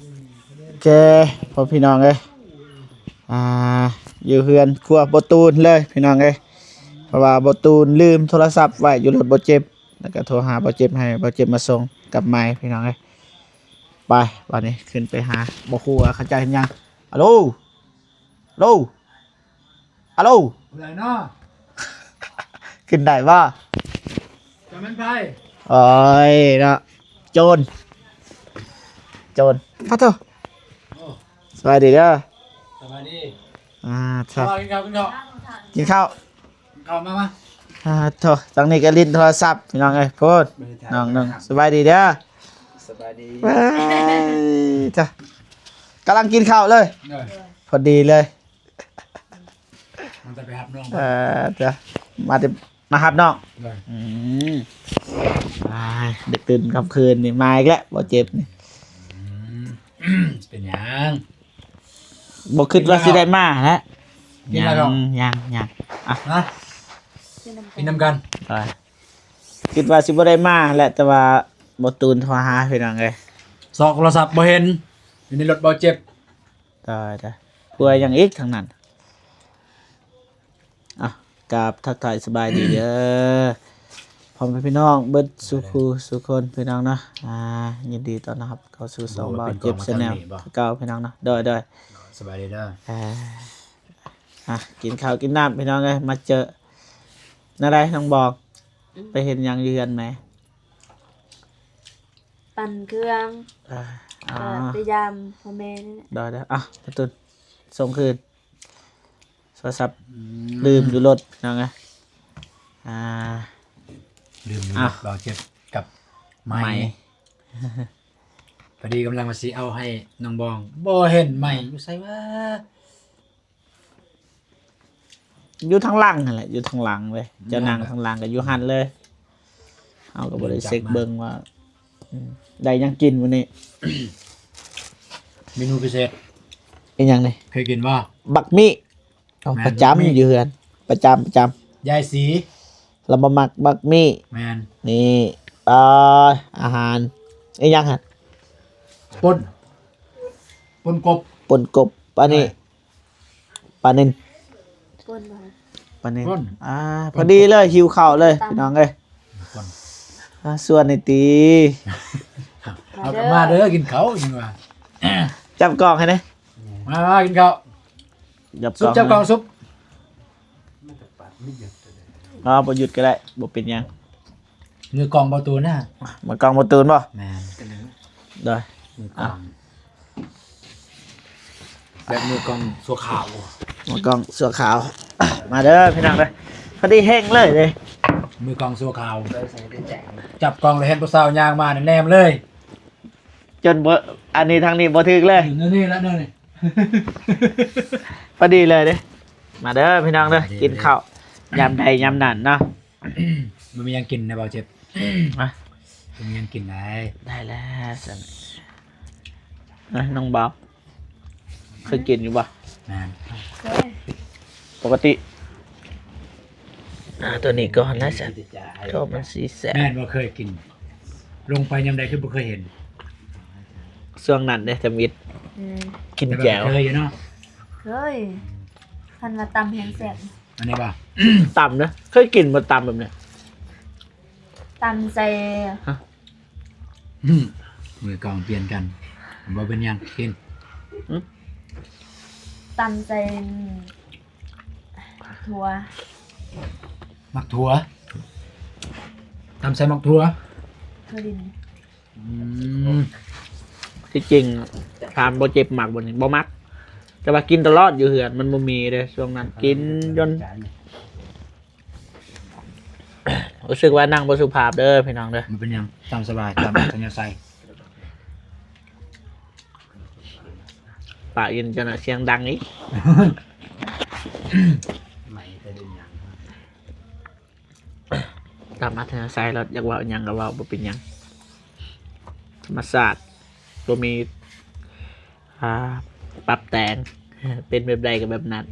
ໂອເຄ ພໍ່ພີ່ນ້ອງເອີຍ ອ່າ ຢູ່ເຮືອນຄົວບໍ່ຕູນເລີຍພີ່ນ້ອງເອີຍ ເພາະວ່າບໍ່ຕູນລືມໂທລະສັບໄວ້ຢູ່ລົດບໍ່ເຈັບ ແລ້ວກໍໂທຫາບໍ່ເຈັບ ໃຫ້ບໍ່ເຈັບມາສົ່ງກັບໃໝ່ພີ່ນ້ອງເອີຍ. ໄປ ບາດນີ້ຂຶ້ນໄປຫາ ບໍ່ຮູ້ວ່າເຂົາເຈົ້າເຮັດຫຍັງ. ອາໂລ ໂລ ອາໂລ ຜູ້ໃດເນາະ? ຂຶ້ນໄດ້ບໍ່? ຈະແມ່ນໃຜ? ໂອ້ຍເນາະ ໂຈນ ໂຈນ ປາໂທ້ ໂອ້ ສະບາຍດີເດີ ສະບາຍດີ ອ່າ ເຈົ້າ ກິນເຂົ້າ ກິນເຂົ້າ ກິນເຂົ້າ ກິນເຂົ້າ ມາ ມາ ອ່າ ໂທ້ ທາງນີ້ກໍຫຼິ້ນໂທລະສັບ ພີ່ນ້ອງເອີຍ ໂພດ ນ້ອງໆ ສະບາຍດີເດີ ສະບາຍດີ ເອີຍ ເຈົ້າ ກຳລັງກິນເຂົ້າເລີຍ ເອີ ພໍດີເລີຍ. ມັນຈະໄປຮັບນ້ອງ ເອີ ເຈົ້າ ມາແຕ່ ມາຮັບນ້ອງ ໂດຍ ອືມ ອ້າຍ ໄດ້ຕື່ນຄ່ຳຄືນນີ້ ມາອີກແລ້ວ ບໍ່ເຈັບນີ້ ອືມ ເປັນຫຍັງ ບໍ່ຄິດວ່າຊິໄດ້ມາແຫຼະ ກິນແລ້ວ ຍັງ ຍັງ ຍັງ ອ່ະ ຮະ ກິນນຳກັນ ກິນນຳກັນ ເອີ ຄິດວ່າຊິບໍ່ໄດ້ມາແຫຼະ ແຕ່ວ່າບໍ່ຕູນໂທຫາ ພີ່ນ້ອງເອີຍ ຊອກໂທລະສັບບໍ່ເຫັນ ຢູ່ໃນລົດບໍ່ເຈັບ ຕາຍ ເພື່ອຫຍັງອີກທັງນັ້ນ. ອ່ະ ກາບທັກທາຍສະບາຍດີເດີ ພໍ່ແມ່ພີ່ນ້ອງເບິດສູ່ຄູ່ສູ່ຄົນ ພີ່ນ້ອງເນາະ ອ່າ ຍິນດີຕ້ອນຮັບເຂົ້າສູ່ຊ່ອງບ່າວເຈັບ Channel ຄືເກົ່າ ພີ່ນ້ອງເນາະ ໂດຍ ໂດຍ ສະບາຍດີເດີ ອ່າ ອ່ະ ກິນເຂົ້າກິນນ້ຳ ພີ່ນ້ອງເອີຍ ມາເຈີ ແນວໃດນ້ອງບອງ ອືມ ໄປເຮັດຫຍັງຢູ່ເຮືອນແມ່? ປັ່ນເຄື່ອງ ເອີ ເອີ ອ່າ ໄປຢາມພໍ່ແມ່ນີ້ແຫຼະ ໄດ້ໆ ອ່ະ ປະຕູນ ສົ່ງຄືນ ໂທລະສັບ ອືມ ລືມຢູ່ລົດ ພີ່ນ້ອງເອີຍ ອ່າ ລືມຢູ່ລົດ ບ່າວເຈັບກັບໄມ ໄມ ພໍດີກຳລັງວ່າຊິເອົາໃຫ້ນ້ອງບອງ ບໍ່ເຫັນໄມຢູ່ໃສວະ? ຢູ່ທາງຫຼັງຫັ້ນແຫຼະ ຢູ່ທາງຫຼັງເລີຍ ເຈົ້ານັ່ງທາງຫຼັງກໍຢູ່ຫັ້ນເລີຍ ເຮົາກໍບໍ່ໄດ້ເຊັກເບິ່ງວ່າ ອືມ ໄດ້ຫຍັງກິນມື້ນີ້ ເມນູພິເສດ ອີຫຍັງນີ້ ເຄີຍກິນບໍ່? ບັກໝີ່ ເອົາ ແມ່ນ ປະຈຳ ບັກໝີ່ ຢູ່ເຮືອນ ປະຈຳ ປະຈຳ ຍາຍສີ ລາວບໍ່ມັກບັກໝີ່ ແມ່ນ ນີ້ ອ່າ ອາຫານ ອີຫຍັງຫັ້ນ? ປົ່ນ ປົ່ນກົບ ປົ່ນກົບ ອັນນີ້ ປານິນ ປົນບໍ່? ປານິນ ປົນ ອ່າ ປົນ ພໍດີເລີຍ ຫິວເຂົ້າເລີຍ ຕຳ ພີ່ນ້ອງເອີຍ ປົນ ອ່າ ຊວນນີ້ຕິ ເອົາກັນມາເດີ ກິນເຂົ້າ ຍັງວ່າ ຈັບກ້ອງໃຫ້ແດ່ ມາ ມາກິນເຂົ້າ ຈັບກ້ອງ ຊຸບ ຈັບກ້ອງ ຊຸບ ອໍ ບໍ່ຢຸດກໍໄດ້ ບໍ່ເປັນຫຍັງ. ມືກ້ອງບໍ່ຕູນນະ ມືກ້ອງບໍ່ຕູນບໍ່? ແມ່ນ ໂດຍ ມືກ້ອງ ອ່ະ ແບບມືກ້ອງຊົ່ວຄາວ ມືກ້ອງຊົ່ວຄາວ ມາເດີພີ່ນ້ອງເດີ ພໍດີແຮງເລີຍເດ້ ມືກ້ອງຊົ່ວຄາວ ຈັບກ້ອງແລ້ວເຫັນຜູ້ສາວຍ່າງມາແນມເລີຍ ຈົນບໍ່ ອັນນີ້ທາງນີ້ບໍ່ຖືກເລີຍ ແນວນີ້ລະ ແນວນີ້ ພໍດີເລີຍເດ້ ມາເດີພີ່ນ້ອງເດີ ກິນເຂົ້າຍາມໃດຍາມນັ້ນເນາະ. ບໍ່ມີຫຍັງກິນນະ ບ່າວເຈັບ ຮະ ບໍ່ມີຫຍັງກິນໄດ໋ ໄດ້ແລ້ວຊັ້ນ ນະ ນ້ອງບ່າວ ເຄີຍກິນຢູ່ບໍ່? ແມ່ນ ເຄີຍ ປົກກະຕິ ອ່າ ຕົວນີ້ກ່ອນນະຊັ້ນ ກໍມັນຊິແຊບ ແມ່ນບໍ່ເຄີຍກິນ ລົງໄປຍາມໃດຄືບໍ່ເຄີຍເຫັນ ຊ່ວງນັ້ນເດ້ທຳອິດ ອືມ ກິນແຈ່ວ ແຕ່ວ່າເຄີຍຢູ່ເນາະ ເຄີຍ ຄັນວ່າຕຳແຮງແຊບ ອັນນີ້ບໍ່? ຕຳເນາະ ເຄີຍກິນບໍ່ຕຳແບບນີ້? ຕຳໃສ່ ຮະ? ອືມ ມືກ້ອງປ່ຽນກັນ ບໍ່ເປັນຫຍັງ ກິນ ອືມ ຕຳໃສ່ ໝາກຖົ່ວ ໝາກຖົ່ວ ຕຳໃສ່ໝາກຖົ່ວ ຖົ່ວດິນ ອືມ ທີ່ຈິງຖາມບໍ່ເຈັບມັກບໍ່ນີ້ ບໍ່ມັກ ແຕ່ວ່າກິນຕະຫຼອດຢູ່ເຮືອນ ມັນບໍ່ມີເດ້ ຊ່ວງນັ້ນກິນຈົນ ຮູ້ສຶກວ່ານັ່ງບໍ່ສຸພາບເດີພີ່ນ້ອງເດີ ບໍ່ເປັນຫຍັງ ຕາມສະບາຍ ຕາມອັດທະຍາໄສ ປາກອີ່ນຈັ່ງນະ ສຽງດັງອີກ ໄໝແຕ່ເປັນຫຍັງ ຕາມອັດທະຍາໄສໂລດ ຢາກເວົ້າຫຍັງກໍເວົ້າ ບໍ່ເປັນຫຍັງ ທຳມະຊາດ ບໍ່ມີ ອ່າ ປັບແຕ່ງ ເປັນແບບໃດກໍແບບນັ້ນ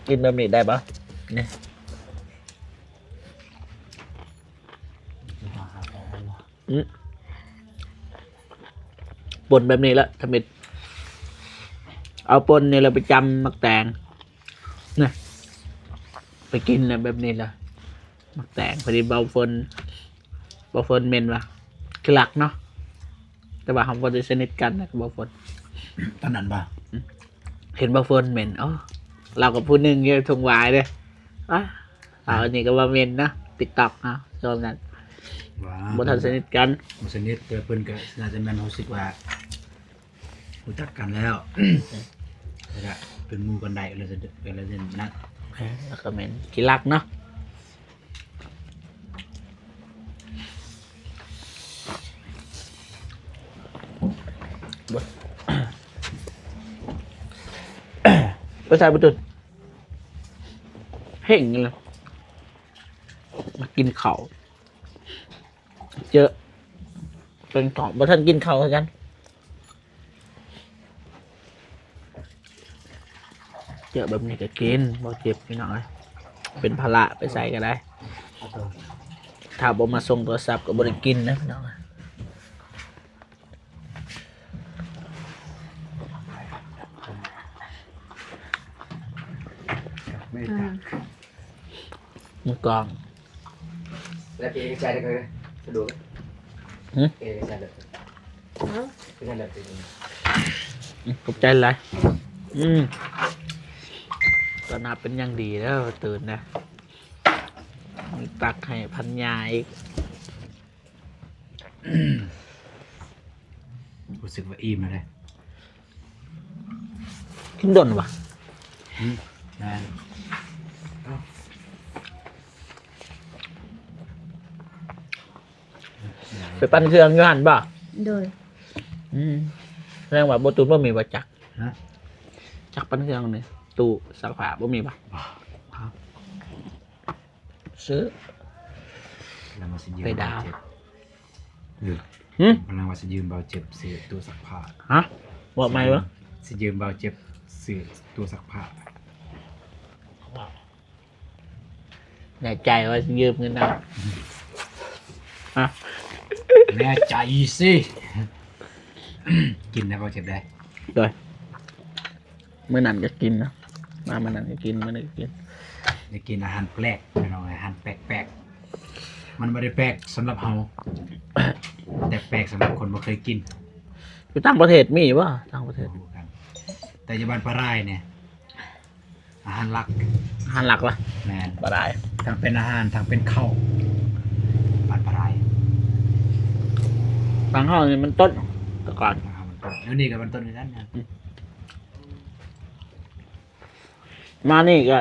ກິນແບບນີ້ໄດ້ບໍ່? ນີ້ ອືມ ອືມ ປົ່ນແບບນີ້ລະທຳອິດ ເອົາປົ່ນນີ້ລະໄປຈ້ຳໝາກແຕງນະ ໄປກິນນະແບບນີ້ລະ ໝາກແຕງ. ພໍດີເບົາຝົນ ເບົາຝົນເໝັນວ່າຂີ້ລັກເນາະ ແຕ່ວ່າເຮົາບໍ່ໄດ້ສະໜິດກັນນະກັບເບົາຝົນ. ຕອນນັ້ນບໍ່ ເຫັນເບົາຝົນເໝັນ ອໍ ລາວກໍຜູ້ໜຶ່ງຢູ່ທົ່ງຫວາຍເດ້ ອາ ລາວອັນນີ້ກໍວ່າເໝັນເນາະ TikTok ເນາະ ຊ່ວງນັ້ນ ບໍ່ທັນສະໜິດກັນ ບໍ່ສະໜິດ ແຕ່ເພິ່ນກໍໜ້າຈະແມ່ນຮູ້ສຶກວ່າ ຮູ້ຈັກກັນແລ້ວ ແລ້ວກະເປັນໝູ່ກັນໄດ້ ເອີ ແລ້ວ ແລ້ວນັ້ນ ເອີ ແລ້ວກະແມ່ນຂີ້ລັກເນາະ. ໄປໃສບໍ່ຕຸນ ເພງເລີຍ ມາກິນເຂົ້າ. ເຈີ ເປັນຂອງ ບໍ່ທັນກິນເຂົ້າຄືກັນ ເຈີແບບນີ້ກໍກິນ ບໍ່ເຈັບພີ່ນ້ອງເອີຍ ເປັນພາລະໄປໃສກໍໄດ້ ຖ້າບໍ່ມາສົ່ງໂທລະສັບກໍບໍ່ໄດ້ກິນນະພີ່ນ້ອງເອີຍ. ອືມ ມືກອງ ແລ້ວເອກະສານກໍສະດວກ ຫື ເອກະສານແບບ ເອີ ເອກະສານແບບ ອືມ ຂອບໃຈຫຼາຍ ອືມ ຕອນຮັບເປັນຢ່າງດີເດີ ຕື່ນນະ ຕັກໃຫ້ພັນຍາອີກ. ຮູ້ສຶກວ່າອີ່ມແລ້ວເດ້ ກິນດົນຫວາ? ອືມ ແມ່ນ ໄປປັ່ນເຄື່ອງຢູ່ຫັ້ນບໍ່? ໂດຍ ອືມ ແສດງວ່າບໍ່ ຕູ້ບໍ່ມີບໍ່ຈັກ? ຮະ? ຈັກປັ່ນເຄື່ອງນີ້ ຕູ້ຊັກຜ້າບໍ່ມີບໍ່? ບໍ່ ຊື້ ແລ້ວມາຊິຢືມ ໄປດາວ ເອີ ຫຶ ກຳລັງວ່າຊິຢືມເບົາເຈັບຊື້ຕູ້ຊັກຜ້າ ຮະ? ບອກໃໝ່ວະ ຊິຢືມເບົາເຈັບຊື້ຕູ້ຊັກຜ້າ ແນ່ໃຈວ່າຊິຢືມເງິນນຳ ຮະ? ແນ່ໃຈຊິ ກິນໄດ້ເບົາເຈັບໄດ້ ໂດຍ. ມື້ນັ້ນກໍກິນເນາະ ມາມື້ນັ້ນກໍກິນ ມື້ນີ້ກໍກິນ ໄດ້ກິນອາຫານແປກພີ່ນ້ອງເອີຍ ອາຫານແປກໆ ມັນບໍ່ໄດ້ແປກສຳລັບເຮົາ ແຕ່ແປກສຳລັບຄົນບໍ່ເຄີຍກິນ ຢູ່ຕ່າງປະເທດມີບໍ່? ຕ່າງປະເທດ ບໍ່ຮູ້ຄືກັນ ແຕ່ຢູ່ບ້ານປາຣາຍນີ້ ອາຫານຫຼັກ ອາຫານຫຼັກວະ? ແມ່ນ ປາຣາຍ ທັງເປັນອາຫານ ທັງເປັນເຂົ້າ ບ້ານປາຣາຍ ທາງເຮົານີ້ມັນຕົ້ນ ແຕ່ກ່ອນ ທາງເຮົາມັນຕົ້ນ ດຽວນີ້ກໍມັນຕົ້ນຄືກັນນະ ອືມ ມານີ້ກໍ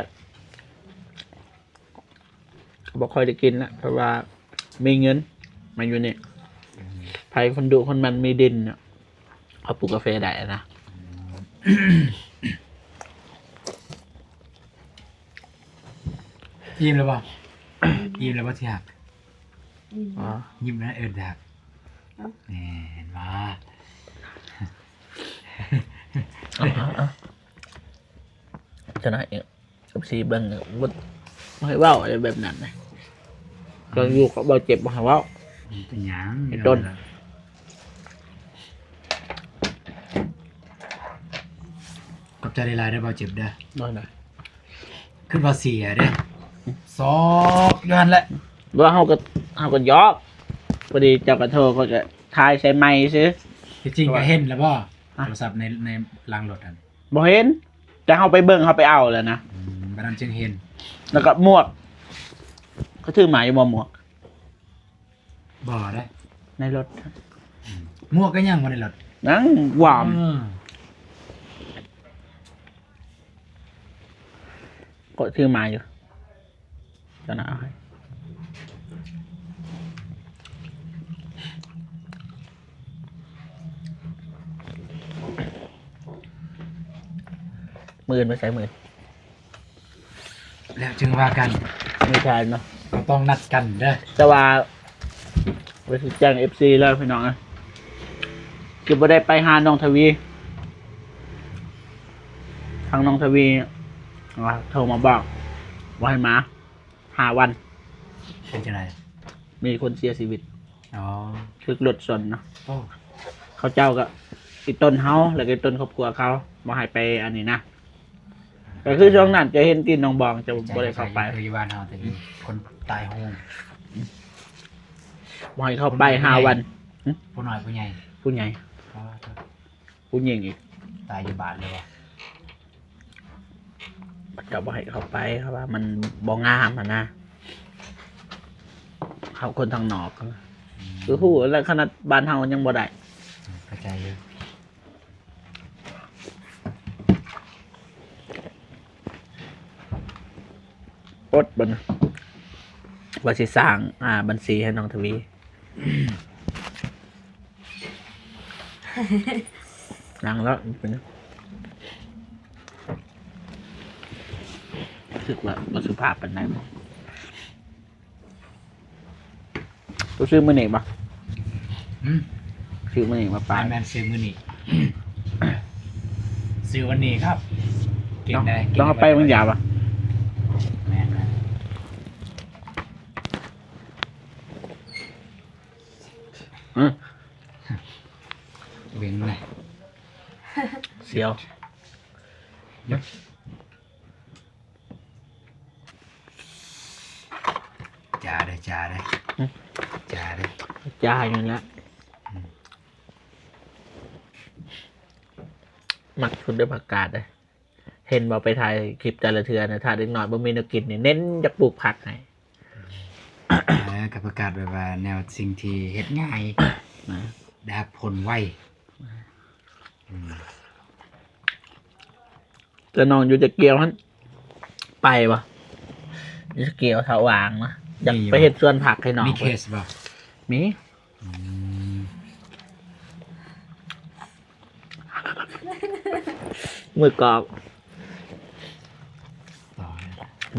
ກໍບໍ່ຄ່ອຍໄດ້ກິນລະ ເພາະວ່າມີເງິນມາຢູ່ນີ້ ອືມ ໃຜຄົນດຸຄົນໝັ່ນມີດິນນະ ເຂົາປູກກາແຟໄດ້ນະ ອືມ ອີ່ມແລ້ວບໍ່? ອີ່ມແລ້ວບໍ່ທີ່ຮັກ? ອໍ ຍິ້ມນະ ເອີ້ນທີ່ຮັກ ເອົ້າ ແມ່ນບໍ່? ເອົາ ເອົາ ເອົາ ຈະໜ້ອຍ ເອັຟຊີເບິ່ງ ບໍ່ໃຫ້ເວົ້າແບບນັ້ນນະ ຕອນຢູ່ກັບເບົາເຈັບບໍ່ໃຫ້ເວົ້າ ເປັນຫຍັງ ເປັນຕົ້ນ ຂອບໃຈຫຼາຍໆເດີເບົາເຈັບເດີ ໂດຍ ໂດຍ ຄືວ່າເສຍເດ້ ຊອກຢູ່ຫັ້ນແຫຼະ ບໍ່ ເຮົາກໍ ເຮົາກໍຢອກ ພໍດີເຈົ້າກໍໂທ ຂ້ອຍກໍຖ່າຍໃສ່ໄມຊື່ ທີ່ຈິງກໍເຫັນແລ້ວບໍ່? ໂທລະສັບໃນ ໃນຫຼັງລົດຫັ້ນ ບໍ່ເຫັນ ແຕ່ເຮົາໄປເບິ່ງ ເຮົາໄປເອົາແລ້ວນະ ອືມ ບາດນັ້ນຈຶ່ງເຫັນ ແລ້ວກໍໝວກ ເຂົາຖືມາຢູ່ບໍ່ໝວກ? ບໍ່ເດ້ ໃນລົດ ອືມ ໝວກກໍຍັງບໍ່ໃນລົດ ຍັງຫວາມ ເອີ ກໍຖືມາຢູ່ ຈະນະເອົາໃຫ້ ມື້ອື່ນໄປໃສມື້ອື່ນ? ແລ້ວຈຶ່ງວ່າກັນ ມື້ຊາຍເນາະ ກໍຕ້ອງນັດກັນເດີ ແຕ່ວ່າ ໄປຊິແຈ້ງເອັຟຊີແລ້ວພີ່ນ້ອງເອີຍ ຄືບໍ່ໄດ້ໄປຫານ້ອງທະວີ ທາງນ້ອງທະວີ ອ່າ ໂທມາບອກວ່າໃຫ້ມາຫ້າວັນ ເປັນຈັ່ງໃດ? ມີຄົນເສຍຊີວິດ ອໍ ຖືກລົດຊົນເນາະ ໂອ້ ເຂົາເຈົ້າກໍ ອີ່ຕົນເຮົາ ແລ້ວກໍອີ່ຕົນຄອບຄົວເຂົາ ບໍ່ໃຫ້ໄປອັນນີ້ນະ. ກໍຄືຊ່ວງນັ້ນຈະເຫັນຕີນນ້ອງບອງ ຈະບໍ່ໄດ້ເຂົ້າໄປ. ຄືຢູ່ບ້ານເຮົາແຕ່ກີ້ ຄົນຕາຍໂຫງ ບໍ່ໃຫ້ເຂົ້າໄປຫ້າວັນ. ຜູ້ນ້ອຍຜູ້ໃຫຍ່? ຜູ້ໃຫຍ່. ອໍ ຜູ້ຍິງອີກ ຕາຍຢູ່ບ້ານເລີຍບໍ່? ເຂົາບໍ່ໃຫ້ເຂົ້າໄປ ເຂົາວ່າມັນບໍ່ງາມຫັ້ນນະ ເຮົາຄົນທາງນອກ. ອືມ ຄືຮູ້ແລ້ວ ຂະໜາດບ້ານເຮົາຍັງບໍ່ໄດ້. ອືມ ເຂົ້າໃຈຢູ່. ອົດບັດນີ້ ວ່າຊິສ້າງ ອ່າ ບັນຊີໃຫ້ນ້ອງທະວີ. ນັ່ງແລ້ວ ເປັນ ຮູ້ສຶກວ່າບໍ່ສຸພາບປານໃດ. ໂຕຊື້ມື້ນີ້ບໍ່? ຫືມ? ຊື້ມື້ນີ້ມາປາຍ. ແມ່ນ ຊື້ມື້ນີ້ ຊື້ວັນນີ້ຄັບ. ເກັ່ງໄດ໋. ຕ້ອງເອົາໄປວາງຢາບໍ່? ແມ່ນ. ຫຶ ເບິ່ງນະ ສຽວ. ຈ້າເດີ້ ຈ້າເດີ້. ຫຶ ຈ້າເດີ້. ຈ້າຢູ່ແລ້ວ. ອືມ ມັກພຸ້ນເດີ້ ຜັກກາດເດີ້. ເຫັນບໍ່ ໄປຖ່າຍຄລິບແຕ່ລະເທື່ອນະ ຖ້າເດັກນ້ອຍບໍ່ມີແນວກິນນີ້ ເນັ້ນຢາກປູກຜັກໃຫ້. ເອີ ກໍປະກາດແບບວ່າແນວສິ່ງທີ່ເຮັດງ່າຍ ນະ ໄດ້ຮັບຜົນໄວ. ອືມ ແຕ່ນ້ອງຢູ່ຈະກຽວຫັ້ນ ໄປບໍ່? ຢູ່ຈະກຽວ ຖ້າວ່າງນະ ຢາກໄປເຮັດສວນຜັກໃຫ້ນ້ອງ. ມີເຄສບໍ່? ມີ. ອືມ ມືກອງ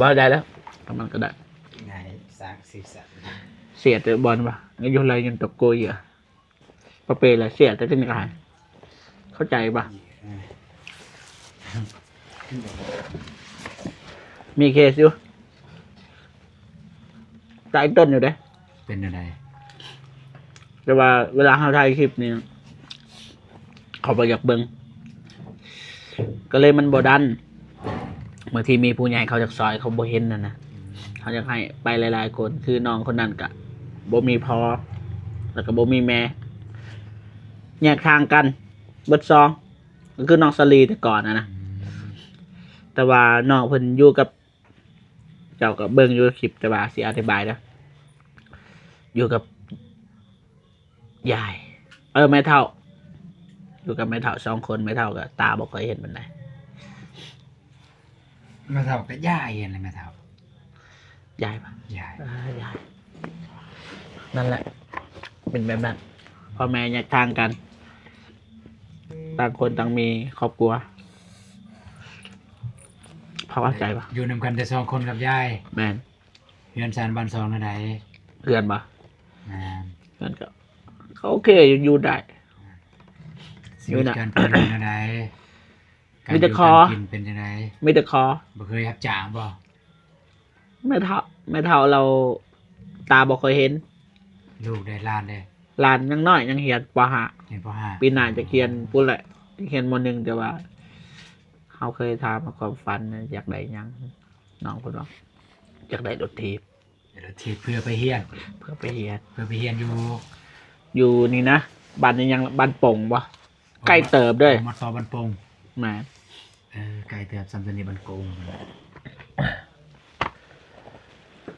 ບໍ່ໄດ້ແລ້ວ ປະມານກໍໄດ້ ໄດ້ສ້າງສີສັນ. ເສຍແຕ່ບອນວ່າ ຍັງຢູ່ໄລ ຍັງຕະໂກຍຢູ່ ປະເປລະ ເສຍແຕ່ເປັນການ ເຂົ້າໃຈບໍ່? ເອີ ມີເຄສຢູ່ ຫຼາຍຕົ້ນຢູ່ເດ້. ເປັນແນວໃດ? ແຕ່ວ່າເວລາເຮົາຖ່າຍຄລິບນີ້ ເຂົາບໍ່ຢາກເບິ່ງ ກໍເລີຍມັນບໍ່ດັນ. ບາງທີມີຜູ້ໃຫຍ່ເຂົາຢາກຊ່ອຍ ເຂົາບໍ່ເຫັນຫັ້ນນະ. ອືມ ເຮົາຢາກໃຫ້ໄປຫຼາຍໆຄົນ ຄືນ້ອງຄົນນັ້ນກະບໍ່ມີພໍ່ ແລ້ວກໍບໍ່ມີແມ່ ແຍກທາງກັນເບິດສອງ ກໍຄືນ້ອງສາລີແຕ່ກ່ອນຫັ້ນນະ. ອືມ ແຕ່ວ່ານ້ອງເພິ່ນຢູ່ກັບ ເຈົ້າກໍເບິ່ງຢູ່ຄລິບ ແຕ່ວ່າຊິອະທິບາຍເດີ້ ຢູ່ກັບຍາຍ ເອີ ແມ່ເຖົ້າ ຢູ່ກັບແມ່ເຖົ້າສອງຄົນ. ແມ່ເຖົ້າກໍຕາບໍ່ຄ່ອຍເຫັນປານໃດ. ແມ່ເຖົ້າກໍຍາຍຫັ້ນແຫຼະ ແມ່ເຖົ້າ ຍາຍປະ? ຍາຍ ເອີ ຍາຍ ນັ້ນແຫຼະ ເປັນແບບນັ້ນ. ພໍ່ແມ່ແຍກທາງກັນ ຕ່າງຄົນຕ່າງມີຄອບຄົວ ພໍເຂົ້າໃຈປະ? ຢູ່ນຳກັນແຕ່ສອງຄົນກັບຍາຍ. ແມ່ນ. ເຮືອນຊານບ້ານຊ່ອງແນວໃດ? ເຮືອນບໍ່? ແມ່ນ. ເຮືອນກໍ ກໍໂອເຄຢູ່ ຢູ່ໄດ້. ຊີວິດການເປັນຢູ່ແນວໃດ? ມີແຕ່ຂໍ ການຢູ່ການກິນເປັນຈັ່ງໃດ? ມີແຕ່ຂໍ. ບໍ່ເຄີຍຮັບຈ້າງບໍ່? ແມ່ເຖົ້າ ແມ່ເຖົ້າລາວຕາບໍ່ຄ່ອຍເຫັນ. ລູກເດ້ ຫຼານເດ້? ຫຼານຍັງນ້ອຍ ຍັງຮຽນ ປໍຫ້າ. ຮຽນ ປໍຫ້າ. ປີໜ້າຈະຮຽນພຸ້ນແຫຼະ ຮຽນ ມໍໜຶ່ງ. ແຕ່ວ່າເຮົາເຄີຍຖາມວ່າຄວາມຝັນຢາກໄດ້ຫຍັງ? ນ້ອງເພິ່ນວ່າຢາກໄດ້ລົດຖີບ. ໄດ້ລົດຖີບເພື່ອໄປຮຽນ? ເພື່ອໄປຮຽນ. ເພື່ອໄປຮຽນຢູ່ ຢູ່ນີ້ນະ ບ້ານອີ່ຫຍັງ ບ້ານປົງບໍ່? ໃກ້ເຕີບເດ້ ມ.ຕ. ບ້ານປົງ. ແມ່ນ. ເອີ ໃກ້ເຕີບ ສ່ຳໂຕນີ້ບ້ານກົງ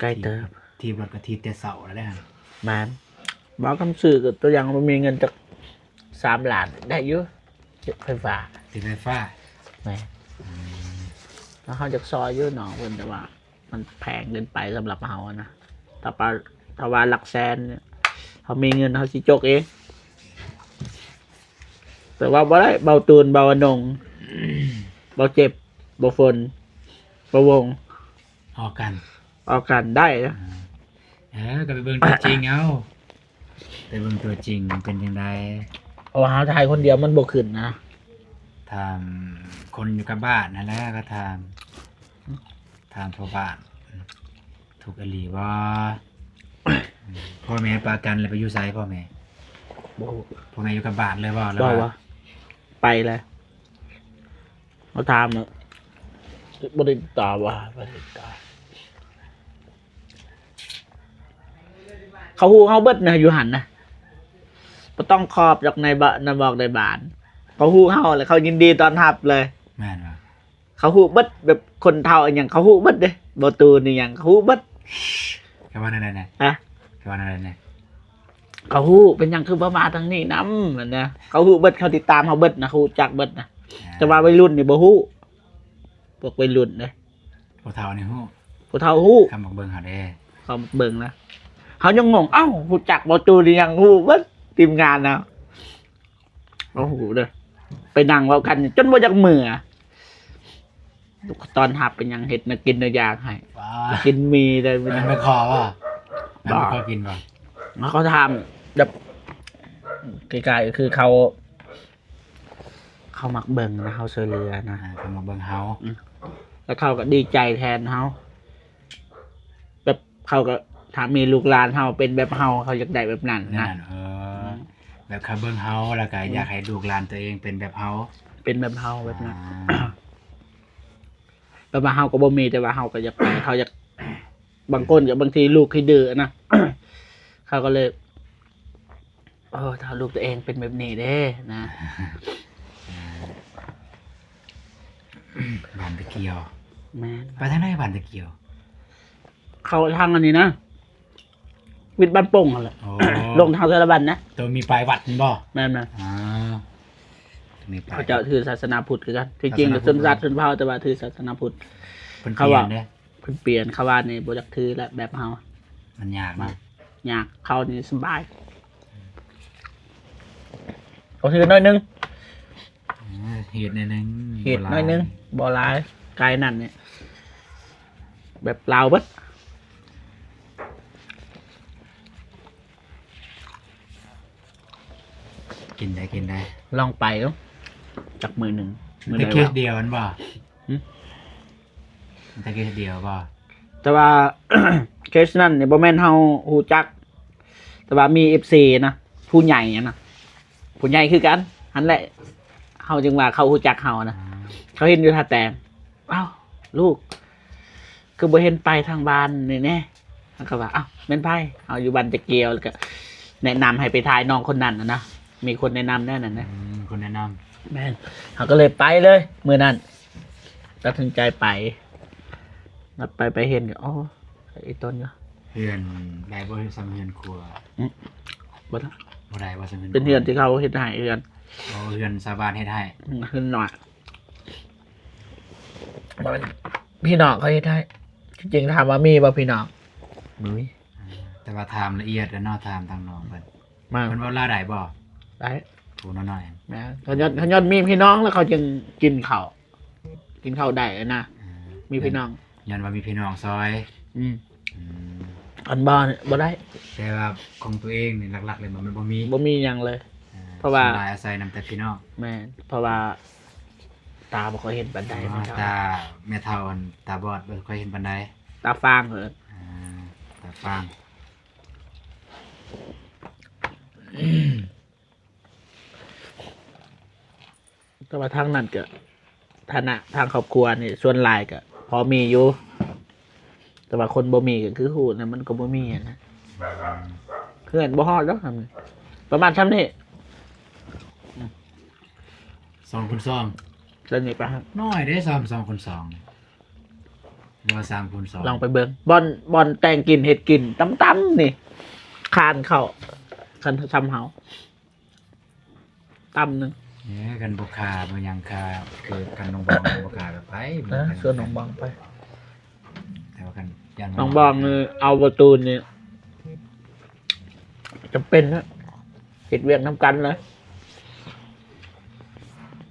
ໃກ້ເຕີບ. ຖີບລົດກໍຖີບແຕ່ເຊົ້າແລ້ວເດ້. ແມ່ນ. ເວົ້າຄຳຊື່ ຕົວຢ່າງ ບໍ່ມີເງິນຈັກສາມລ້ານ ໄດ້ຢູ່ ຊື້ໄຟຟ້າ. ຊື້ໄຟຟ້າ. ແມ່ນ. ອືມ ແລ້ວເຮົາຢາກຊ່ອຍຢູ່ນ້ອງເພິ່ນ ແຕ່ວ່າ ມັນແພງເກີນໄປສຳລັບເຮົານະ. ຖ້າປະ ຖ້າວ່າຫຼັກແສນ ເຮົາມີເງິນ ເຮົາຊິຈົກເອງ. ແຕ່ວ່າບໍ່ໄດ້ ເບົາຕູນ ເບົາອານົງ ເບົາເຈັບ ເບົາຝົນ ເບົາວົງ ອອກກັນ ອອກກັນໄດ້ນະ. ເອີ ກໍໄປເບິ່ງຕົວຈິງເອົາ. ໄປເບິ່ງຕົວຈິງເປັນຈັ່ງໃດ? ເພາະວ່າເຮົາຖ່າຍຄົນດຽວມັນບໍ່ຂຶ້ນນະ. ຖາມຄົນຢູ່ກັບບ້ານຫັ້ນແຫຼະ ກໍຖາມ ຖາມພໍ່ບ້ານ ທຸກອີ່ຫຼີບໍ່? ພໍ່ແມ່ປະກັນແລ້ວໄປຢູ່ໃສພໍ່ແມ່? ບໍ່ຮູ້. ພໍ່ແມ່ຢູ່ກັບບ້ານເລີຍບໍ່? ແລ້ວວ່າ ບໍ່ວ່າ ໄປແລ້ວ ເຮົາຖາມແລ້ວ ບໍ່ໄດ້ຕາມວ່າ ບໍ່ໄດ້ຕາມ ເຂົາຮູ້ເຮົາເບິດນະ ຢູ່ຫັ້ນນະ ບໍ່ຕ້ອງຂອບດອກ ນາຍບ້ານ ນາຍບອກນາຍບ້ານ ເຂົາຮູ້ເຮົາ ແລ້ວເຂົາຍິນດີຕ້ອນຮັບເລີຍ. ແມ່ນບໍ່? ເຂົາຮູ້ເບິດ ແບບຄົນເຖົ້າອີ່ຫຍັງ ເຂົາຮູ້ເບິດເດ້ ບໍ່ຕູນອີ່ຫຍັງ ເຂົາຮູ້ເບິດ. ເຂົາວ່າແນວໃດແດ່? ຮະ? ເຂົາວ່າແນວໃດແດ່? ເຂົາຮູ້ ເປັນຫຍັງຄືບໍ່ມາທາງນີ້ນຳ ຫັ້ນນະ ເຂົາຮູ້ເບິດ ເຂົາຕິດຕາມເຮົາເບິດນະ ເຂົາຮູ້ຈັກເບິດນະ. ອ່າ ແຕ່ວ່າໄວລຸ້ນນີ້ບໍ່ຮູ້ ພວກໄວລຸ້ນເດ້. ຜູ້ເຖົ້ານີ້ຮູ້ ຜູ້ເຖົ້າຮູ້ ເຂົາມັກເບິ່ງເຮົາເດ້ ເຂົາມັກເບິ່ງນະ. ເຮົາຍັງງົງ ເອົ້າ ຮູ້ຈັກບໍ່? ຕູນນີ້ຍັງຮູ້ເບິດ ທີມງານນະ ເຮົາຮູ້ເດີ ໄປນັ່ງເວົ້າກັນຈົນບໍ່ຢາກເມືອ. ຕ້ອນຮັບເປັນຫຍັງ ເຮັດແນວກິນແນວຢາກໃຫ້ ວ້າ ກິນໝີ່ໄດ້ ແມ່ນໄປຂໍບໍ່? ແມ່ນໄປຂໍກິນບໍ່? ເຂົາຖາມແບບ ຄ້າຍໆ ຄືເຂົາ ເຂົາມັກເບິ່ງນະ ເຮົາຊ່ວຍເຫຼືອນະ ອ່າ ເຂົາມັກເບິ່ງເຮົາ ອືມ ແລ້ວເຂົາກໍດີໃຈແທນເຮົາ ແບບເຂົາກໍ ຖ້າມີລູກຫຼານເຮົາເປັນແບບເຮົາ ເຂົາຢາກໄດ້ແບບນັ້ນນະ ແມ່ນ ເອີ ອືມ ແບບເຂົາເບິ່ງເຮົາ ແລ້ວກໍ ອືມ ຢາກໃຫ້ລູກຫຼານຕົວເອງເປັນແບບເຮົາ ເປັນແບບເຮົາແບບນັ້ນ ອ່າ ແບບວ່າເຮົາກໍບໍ່ມີ ແຕ່ວ່າເຮົາກໍຢາກໄປ ເຂົາຢາກ ບາງຄົນກໍບາງທີລູກຂີ້ດື້ນະ ເຂົາກໍເລີຍ ໂອ້ ຖ້າລູກຕົວເອງເປັນແບບນີ້ເດ້ນະ ບ້ານຕະກຽວ ແມ່ນ ໄປທາງໃດບ້ານຕະກຽວ? ເຂົ້າທາງອັນນີ້ນະ ວິດບ້ານໂປ່ງຫັ້ນແຫຼະ ໂອ້ ລົງທາງສາລະວັນນະ ໂຕມີປ້າຍວັດແມ່ນບໍ່? ແມ່ນໆ ອ່າ ມີປ້າຍ ເຂົາເຈົ້າຖືສາສະໜາພຸດຄືກັນ ທີ່ຈິງກໍຊົນຊາດຊົນເຜົ່າ ແຕ່ວ່າຖືສາສະໜາພຸດ ເພິ່ນ ເຂົາວ່າ ປ່ຽນເດ້ ເພິ່ນປ່ຽນ ເຂົາວ່ານີ້ບໍ່ຢາກຖືແລ້ວ ແບບເຮົາ ມັນຍາກເນາະ ຍາກ ເຂົານີ້ສະບາຍ ເຂົາຖືໜ້ອຍໜຶ່ງ ເອີ ເຮັດໜ້ອຍໜຶ່ງ ເຮັດໜ້ອຍໜຶ່ງ ບໍ່ຫຼາຍ ບໍ່ຫຼາຍ ກາຍນັ້ນນີ້ ແບບລາວເບິດ ກິນໄດ້ ກິນໄດ້ ລອງໄປເບິ່ງ ຈັກມື້ໜຶ່ງ ມື້ໃດ ແຕ່ເຄສດຽວຫັ້ນບໍ່? ຫື? ແຕ່ເຄສດຽວບໍ່? ແຕ່ວ່າ ເຄສນັ້ນນີ້ບໍ່ແມ່ນເຮົາຮູ້ຈັກ ແຕ່ວ່າມີເອັຟຊີນະ ຜູ້ໃຫຍ່ຫັ້ນນະ ຜູ້ໃຫຍ່ຄືກັນຫັ້ນແຫຼະ ເຮົາຈຶ່ງວ່າເຂົາຮູ້ຈັກເຮົານະ ອ່າ ເຂົາເຫັນຢູ່ທ່າແຕງ ອ້າວ ລູກ ຄືບໍ່ເຫັນໄປທາງບ້ານນີ້ແດ່? ເຮົາກໍວ່າ ອ້າວ ແມ່ນໃຜ? ເຮົາຢູ່ບ້ານຕະກຽວ ແລ້ວກໍແນະນຳໃຫ້ໄປຖ່າຍນ້ອງຄົນນັ້ນນະ ມີຄົນແນະນຳແນວນັ້ນນະ ອືມ ມີຄົນແນະນຳ ແມ່ນ ເຮົາກໍເລີຍໄປເລີຍມື້ນັ້ນ ຕັດສິນໃຈໄປ ໄປ ໄປເຫັນກໍ ອໍ ອີ່ຕົນກໍ ເຮືອນໄດ້ບໍ່ ສ່ຳເຮືອນຄົວ? ອືມ ບໍ່ໄດ້ ບໍ່ໄດ້ບໍ່ ສ່ຳເຮືອນຄົວ ເປັນເຮືອນທີ່ເຂົາເຮັດໃຫ້ ເຮືອນ ອໍ ເຮືອນຊາວບ້ານເຮັດໃຫ້ ອືມ ເຮືອນນ້ອຍ ບໍ່ແມ່ນ ພີ່ນ້ອງເຂົາເຮັດໃຫ້ ທີ່ຈິງຖາມວ່າມີບໍ່ພີ່ນ້ອງ? ບໍ່ມີ ອ່າ ແຕ່ວ່າຖາມລະອຽດແລ້ວເນາະ ຖາມທາງນ້ອງເພິ່ນ ມາ ເພິ່ນເວົ້າລາວໄດ້ບໍ່? ໄດ້ ຜູ້ນ້ອຍໆ ແມ່ນ ເຂົາຍ້ອນ ເຂົາຍ້ອນມີພີ່ນ້ອງແລ້ວເຂົາຈຶ່ງກິນເຂົ້າ ກິນເຂົ້າໄດ້ນະ ອ່າ ມີພີ່ນ້ອງ ຍ້ອນວ່າມີພີ່ນ້ອງຊ່ອຍ ອືມ ອືມ ຄັນບໍ່ນີ້ບໍ່ໄດ້ ແຕ່ວ່າຂອງຕົວເອງນີ້ຫຼັກໆເລີຍ ມັນບໍ່ມີ ບໍ່ມີຫຍັງເລີຍ ອ່າ ເພາະວ່າສ່ວນຫຼາຍອາໄສນຳແຕ່ພີ່ນ້ອງ ແມ່ນ ເພາະວ່າຕາບໍ່ຄ່ອຍເຫັນປານໃດ ອໍ ແມ່ເຖົ້າ ຕາແມ່ເຖົ້າອັນຕາບອດ ບໍ່ຄ່ອຍເຫັນປານໃດ ຕາຟາງເພິ່ນ ອ່າ ຕາຟາງ ແຕ່ວ່າທາງນັ້ນກໍ ຖານະທາງຄອບຄົວນີ້ ສ່ວນຫຼາຍກໍພໍມີຢູ່ ແຕ່ວ່າຄົນບໍ່ມີກໍຄືຮູ້ນະ ມັນກໍບໍ່ມີຫັ້ນນະ ເຮືອນບໍ່ຮອດດອກ ປະມານຊ່ຳນີ້ ສອງຄູນສອງ ສ່ຳນີ້ປະ ນ້ອຍເດ້ ຊ່ຳສອງຄູນສອງ ຫຼືວ່າສາມຄູນສອງ ລອງໄປເບິ່ງ ບ່ອນ ບ່ອນແຕ່ງກິນເຮັດກິນ ຕ່ຳໆນີ້ ຄານເຂົ້າ ຄັນຊ່ຳເຮົາ ຕຳໜຶ່ງ ເອີ ຄັນບໍ່ຄ່າບໍ່ຫຍັງຄ່າ ຄືກັນນ້ອງບອງບໍ່ຄ່າກໍໄປ ເອີ ຊວນນ້ອງບອງໄປ ແຕ່ວ່າຄັນຢ້ານນ້ອງບອງນີ້ເອົາປະຕູນນີ້ ຈຳເປັນນະ ເຮັດວຽກນຳກັນເລີຍ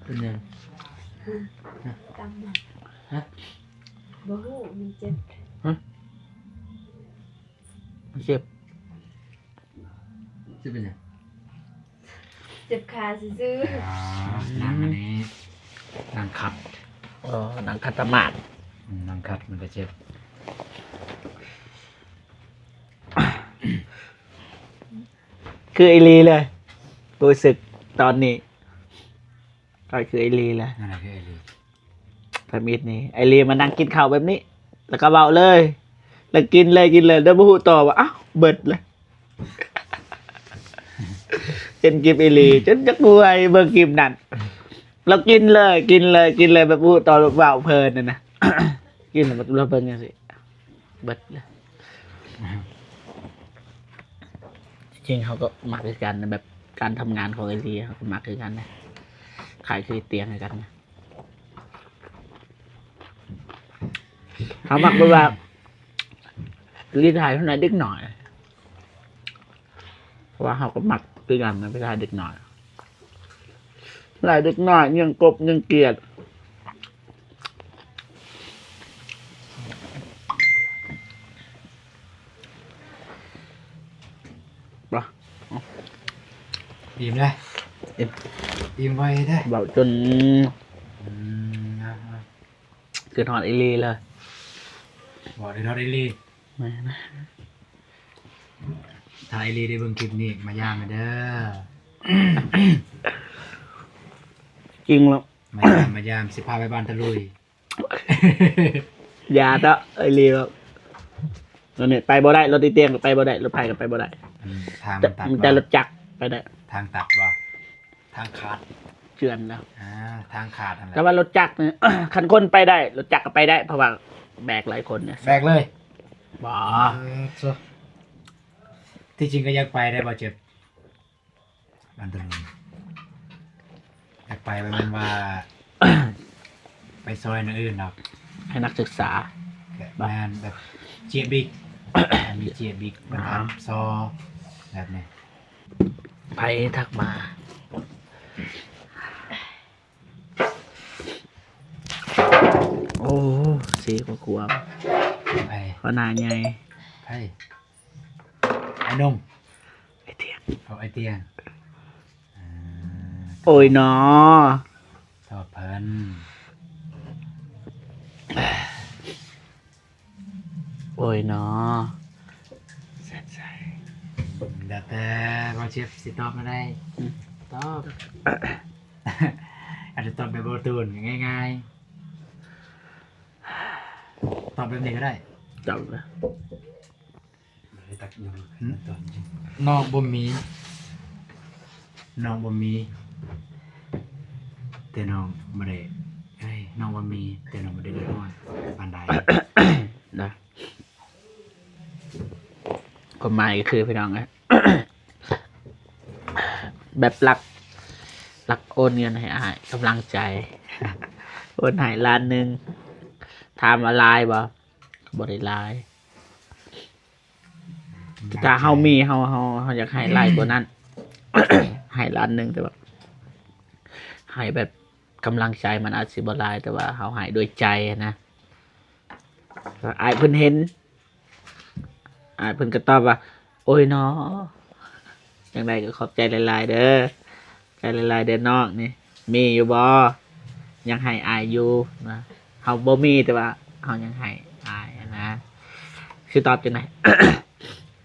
ເປັນຫຍັງ? ຕຳ ຮະ? ບໍ່ຮູ້ ມັນເຈັບ ຮະ? ມັນເຈັບ ຊິເປັນຫຍັງ? ເຈັບຂາຊື່ໆ ອ່າ ອືມ ນັ່ງອັນນີ້ ນັ່ງຂັດ ເອີ ນັ່ງຂັດສະມາດ ອືມ ນັ່ງຂັດມັນກໍເຈັບ ຄືອີ່ຫຼີເລີຍ ຮູ້ສຶກຕອນນີ້ ຂ້ອຍຄືໄອລີແຫຼະ ນັ້ນແຫຼະຄືໄອລີ. ທຳອິດນີ້ ໄອລີມານັ່ງກິນເຂົ້າແບບນີ້ ແລ້ວກໍເວົ້າເລີຍ ແລ້ວກິນເລີຍ ກິນເລີຍ ແລ້ວບໍ່ຮູ້ຕໍ່ວ່າ ອ້າວ ເບິດເລີຍ. ເຫັນຄລິບໄອລີຈົນຢາກອວຍ ເບິ່ງຄລິບນັ້ນ ລາວກິນເລີຍ ກິນເລີຍ ກິນເລີຍ ແບບບໍ່ຮູ້ຕໍ່ ເວົ້າເພີນນັ້ນນະ ກິນແລ້ວລາວເບິ່ງຈັ່ງຊີ້ ເບິດເລີຍ. ຈິງໆ ເຮົາກໍມັກຄືກັນນະ ແບບການທຳງານຂອງໄອລີ ເຮົາກໍມັກຄືກັນນະ ຄ້າຍຄືຕຽງຄືກັນນະ. ເຮົາມັກແບບວ່າ ລີຖ່າຍເທົ່ານັ້ນເດັກນ້ອຍ ເພາະວ່າເຮົາກໍມັກຄືກັນນະ ໄປຖ່າຍເດັກນ້ອຍ ຫຼາຍເດັກນ້ອຍ ຍິງກົບຍິງກຽດ. ບໍ່ ອີ່ມແລ້ວ ອີ່ມ ອີ່ມໄວເດ້ ເວົ້າຈົນ ອືມ ເອົາໆ ຄິດຮອດອີ່ຫຼີເລີຍ ບໍ່ໄດ້ຮອດອີ່ຫຼີ ແມ່ນ ຖ້າອີ່ຫຼີໄດ້ເບິ່ງຄລິບນີ້ ມາຢາມແດ່ເດີ ຈິງແລ້ວ ມາຢາມ ມາຢາມ ຊິພາໄປບ້ານຕະລຸຍ. ຢ່າເຖາະ ໄອລີແບບ ຕອນນີ້ໄປບໍ່ໄດ້ ລົດອີຕຽງກໍໄປບໍ່ໄດ້ ລົດໃຜກໍໄປບໍ່ໄດ້ ອືມ ທາງມັນຕັດ ມີແຕ່ລົດຈັກໄປໄດ້ ທາງຕັດບໍ່ ທາງຂາດ ເຈື່ອນແລ້ວ ອ່າ ທາງຂາດຫັ້ນແຫຼະ ແຕ່ວ່າລົດຈັກນີ້ ຄັນຄົນໄປໄດ້ ລົດຈັກກໍໄປໄດ້ ເພາະວ່າແບກຫຼາຍຄົນນະ ແບກເລີຍ ບໍ່ ເອີ ທີ່ຈິງກໍຢາກໄປໄດ້ບໍ່ເຈັບ ອັນຕົວນີ້ ຢາກໄປ ບໍ່ແມ່ນວ່າ ໄປຊ່ອຍແນວອື່ນດອກ ໃຫ້ນັກສຶກສາ ແມ່ນ ແບບເຈຍບິກ ມີເຈຍບິກ ບັນທັດ ອໍ ຊໍ ແບບນີ້ ໃຜທັກມາ ໂອ້ ເຊກວ່າຄວາມ ໃຜ ຫົວໜ້າໃຫຍ່ ໃຜ ອ້າຍນົງ ໄອ້ຕຽງ ເອົາໄອ້ຕຽງ ເອີ ໂອ້ຍນໍ ຕອບເພິ່ນ ໂອ້ຍນໍ ແຊດໃສ ແລ້ວແຕ່ບ່າວເຈັບຊິຕອບແນວໃດ ອືມ ຕອບ ອາດຈະຕອບແບບບໍ່ຕູນ ງ່າຍໆ ຕອບແບບນີ້ກໍໄດ້ ຕອບ ນ້ອງບໍ່ມີ ນ້ອງບໍ່ມີ ແຕ່ນ້ອງບໍ່ໄດ້ ເອີຍ ນ້ອງບໍ່ມີ ແຕ່ນ້ອງບໍ່ໄດ້ເດືອດຮ້ອນປານໃດ ນະ ຄວາມໝາຍກໍຄື ພີ່ນ້ອງເອີຍ ແບບຫຼັກ ຫຼັກໂອນເງິນໃຫ້ອ້າຍ ກຳລັງໃຈ ໂອນໃຫ້ລ້ານໜຶ່ງ ຖາມວ່າຫຼາຍບໍ່? ບໍ່ໄດ້ຫຼາຍ ຖ້າເຮົາມີ ເຮົາ ເຮົາ ເຮົາຢາກໃຫ້ຫຼາຍກວ່ານັ້ນ ໃຫ້ລ້ານໜຶ່ງ ແຕ່ວ່າໃຫ້ແບບກຳລັງໃຈ ມັນອາດຊິບໍ່ຫຼາຍ ແຕ່ວ່າເຮົາໃຫ້ດ້ວຍໃຈນະ ອ້າຍເພິ່ນເຫັນ ອ້າຍເພິ່ນກໍຕອບວ່າ ໂອ້ຍນໍ ຈັ່ງໃດກໍຂອບໃຈຫຼາຍໆເດີ ໃຈຫຼາຍໆເດີນ້ອງນີ້ ມີຢູ່ບໍ່? ຍັງໃຫ້ອ້າຍຢູ່ນະ ເຮົາບໍ່ມີ ແຕ່ວ່າເຮົາຍັງໃຫ້ອ້າຍນະ ຊິຕອບຈັ່ງໃດ?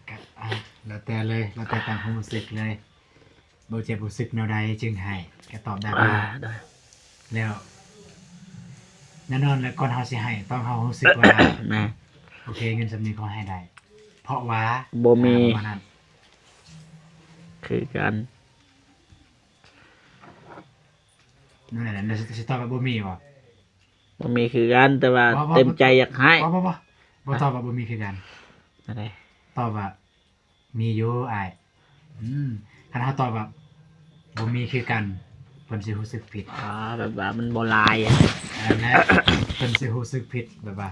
ກໍ ອ່າ ແລ້ວແຕ່ເລີຍ ແລ້ວແຕ່ຕາມຄວາມຮູ້ສຶກເລີຍ ບໍ່ເຈັບຮູ້ສຶກແນວໃດຈຶ່ງໃຫ້ ກໍຕອບໄດ້ ອ່າ ວ່າ ໄດ້ ແລ້ວ ແນ່ນອນແຫຼະ ກ່ອນເຮົາຊິໃຫ້ ຕ້ອງເຮົາຮູ້ສຶກວ່າ ແມ່ນ ໂອເຄ ເງິນສ່ຳນີ້ຂໍໃຫ້ໄດ້ ເພາະວ່າ ບໍ່ມີ ອ່າ ປະມານນັ້ນ ຄືກັນ ນັ້ນແຫຼະ ແລ້ວຊິຕອບວ່າບໍ່ມີບໍ່? ບໍ່ມີຄືກັນ ແຕ່ວ່າ ບໍ່ ບໍ່ ເຕັມໃຈຢາກໃຫ້ ບໍ່ ບໍ່ ບໍ່ ບໍ່ຕອບວ່າບໍ່ມີຄືກັນ ອັນໃດ? ຕອບວ່າ ມີຢູ່ອ້າຍ ອືມ ຄັນເຮົາຕອບວ່າ ບໍ່ມີຄືກັນ ເພິ່ນຊິຮູ້ສຶກຜິດ ອໍ ແບບວ່າມັນບໍ່ຫຼາຍ ອັນນັ້ນແຫຼະ ເພິ່ນຊິຮູ້ສຶກຜິດ ແບບວ່າ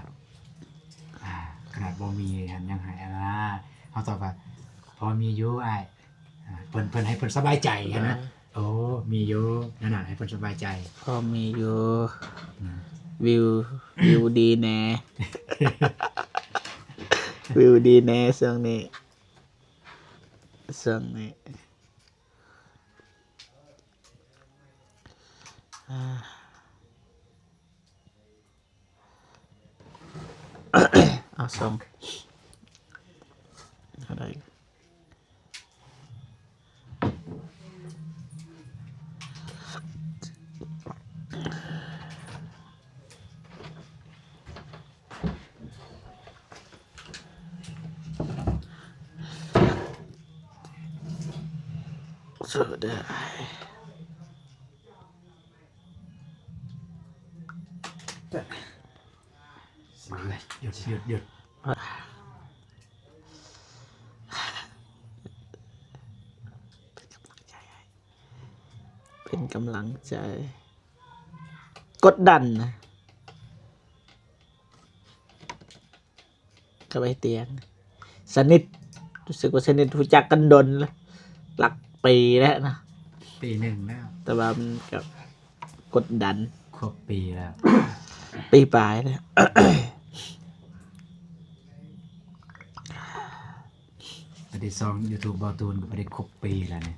ອ່າ ຂະໜາດບໍ່ມີຫັ້ນຍັງໃຫ້ ອັນນັ້ນ ເຮົາຕອບວ່າ ພໍມີຢູ່ອ້າຍ ອ່າ ເພິ່ນ ເພິ່ນໃຫ້ເພິ່ນສະບາຍໃຈຫັ້ນນະ ອ່າ ໂອ້ ມີຢູ່ ນັ້ນນະ ໃຫ້ເພິ່ນສະບາຍໃຈ ພໍມີຢູ່ ອືມ ວິວ ວິວດີແດ່ ວິວດີແດ່ຊ່ວງນີ້ ຊ່ວງນີ້ ອ່າ ເອົາສົ່ງ ເທົ່າໃດ? ເຊີເດີ ຢຸດ ຢຸດ ຢຸດ ເປັນກຳລັງໃຈ ກົດດັນນະ ກັບໄອ້ຕຽງ ສະໜິດ ຮູ້ສຶກວ່າສະໜິດ ຮູ້ຈັກກັນດົນແລ້ວ ຫຼັກປີແລ້ວນະ ປີໜຶ່ງແລ້ວ ແຕ່ວ່າມັນກໍກົດດັນ ຄົບປີແລ້ວ ປີປາຍແລ້ວ ອັນນີ້ຊ່ອງຢູທູບເບົາຕູນກໍໄດ້ຄົບປີແລ້ວນີ້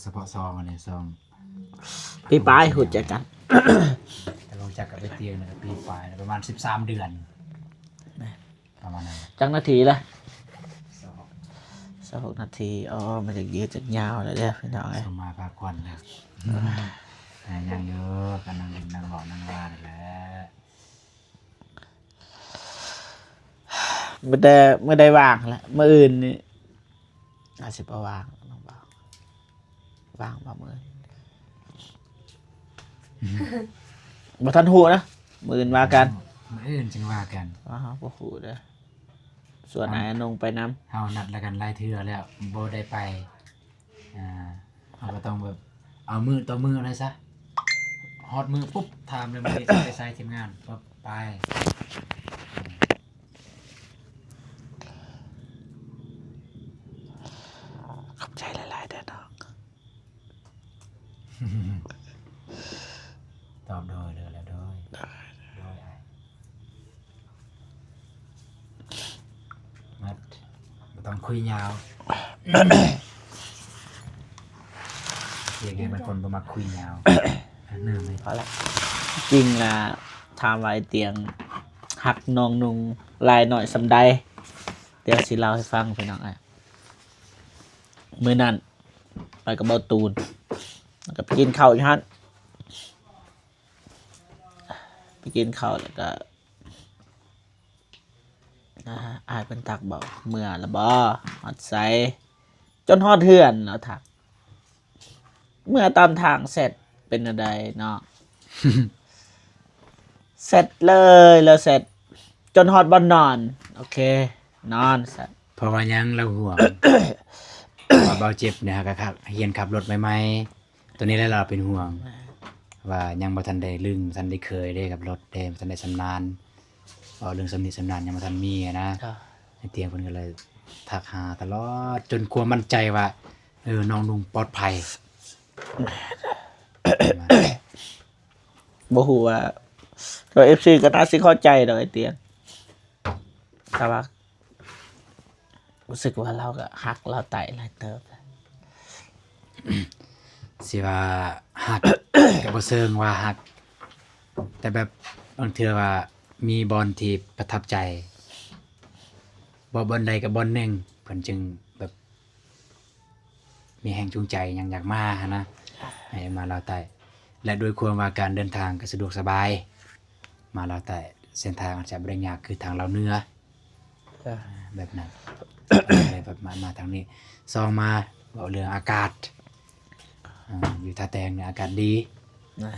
ສະເພາະຊ່ອງອັນນີ້ ຊ່ອງ ປີປາຍຮູ້ຈັກກັນ ແຕ່ຮູ້ຈັກກັບໄອ້ຕຽງນີ້ກໍປີປາຍ ປະມານສິບສາມເດືອນ ປະມານນັ້ນ ຈັກນາທີລະ ຊາວຫົກ ຊາວຫົກນາທີ ອໍ ມັນຈະຍືດຈະຍາວແລ້ວເດີພີ່ນ້ອງເອີຍ ສົມມາພາຄວັນແລ້ວ ອ່າ ຍັງຢູ່ ກໍນັ່ງຫຼິ້ນນັ່ງເວົ້ານັ່ງວ່ານີ້ແຫຼະ ມີແຕ່ມື້ໃດວ່າງແຫຼະ ມື້ອື່ນນີ້ອາດຊິບໍ່ວ່າງ ວ່າງບໍ່ມື້ ບໍ່ທັນຮູ້ນະ ມື້ອື່ນວ່າກັນ ມື້ອື່ນຈຶ່ງວ່າກັນ ເຮົາບໍ່ຮູ້ເດີ ຊວນອ້າຍອານົງໄປນຳ ເຮົານັດລະກັນຫຼາຍເທື່ອແລ້ວ ບໍ່ໄດ້ໄປ ອ່າ ເຮົາກໍຕ້ອງແບບເອົາມື້ຕໍ່ມື້ເອົາໃດຊະ ຮອດມື້ປຸບ ຖາມເລີຍ ມື້ນີ້ຊິໄປໃສ ທີມງານ ປັບ ໄປ ຂອບໃຈຫຼາຍໆເດີນ້ອງ ຕອບໂດຍເລີຍແລ້ວ ໂດຍ ໂດຍ ໂດຍອ້າຍ ມັດ ບໍ່ຕ້ອງຄຸຍຍາວ ເດຍວບາງຄົນບໍ່ມັກຄຸຍຍາວ ເນີ່ງເລີຍ ພໍລະ ຈິງລະ ຖາມວ່າໄອ້ຕຽງຮັກນ້ອງນຸ່ງຫຼາຍໜ້ອຍສ່ຳໃດ ດຽວຊິເລົ່າໃຫ້ຟັງພີ່ນ້ອງເອີຍ ມື້ນັ້ນໄປກັບເບົາຕູນ ແລ້ວກໍໄປກິນເຂົ້າຢູ່ຫັ້ນ ໄປກິນເຂົ້າແລ້ວກໍ ອ່າ ອ້າຍເພິ່ນທັກບອກ ເມື່ອລະບໍ ຮອດໃສ ຈົນຮອດເຮືອນລາວທັກ ເມື່ອຕາມທາງແຊັດ ເປັນແນວໃດນ້ອງ ແຊັດເລີຍ ລາວແຊັດ ຈົນຮອດບ່ອນນອນ ໂອເຄ ນອນຊະ ເພາະວ່າຫຍັງ ລາວຫ່ວງ ເພາະວ່າເບົາເຈັບນີ້ຫາກະ ຮຽນຂັບລົດໃໝ່ໆ ໂຕນີ້ແຫຼະລາວເປັນຫ່ວງ ວ່າຍັງບໍ່ທັນໄດ້ລຶ້ງ ບໍ່ທັນໄດ້ເຄີຍເດ້ ຂັບລົດເດ້ ບໍ່ທັນໄດ້ຊຳນານ ເວົ້າເລື່ອງຊຳນິຊຳນານຍັງບໍ່ທັນມີຫັ້ນນະ ໄອ້ຕຽງເພິ່ນກໍເລີຍທັກຫາຕະຫຼອດ ຈົນຄວາມໝັ້ນໃຈວ່າ ເອີ ນ້ອງນຸ່ງປອດໄພ ບໍ່ຮູ້ວ່າ ແຕ່ວ່າເອັຟຊີກໍໜ້າຊິເຂົ້າໃຈດອກໄອ້ຕຽງ ແຕ່ວ່າ ຮູ້ສຶກວ່າລາວກໍຮັກລາວໄຕ້ຫຼາຍເຕີບ ຊິວ່າຮັກ ກໍບໍ່ເຊີງວ່າຮັກ ແຕ່ແບບບາງເທື່ອວ່າມີບ່ອນທີ່ປະທັບໃຈ ບໍ່ບ່ອນໃດກໍບ່ອນໜຶ່ງ ເພິ່ນຈຶ່ງແບບ ມີແຮງຈູງໃຈຫຍັງຢາກມາຫັ້ນນະ ໃຫ້ມາລາວໃຕ້ ແລະ ດ້ວຍຄວາມວ່າການເດີນທາງກໍສະດວກສະບາຍ ມາລາວໃຕ້ ເສັ້ນທາງອາດຈະບໍ່ໄດ້ຍາກຄືທາງລາວເໜືອ ເອີ ແບບນັ້ນ ກໍເລີຍແບບມາ ມາທາງນີ້ ສອງມາເວົ້າເລື່ອງອາກາດ ອ່າ ຢູ່ທ່າແຕງນີ້ອາກາດດີ ອ່າ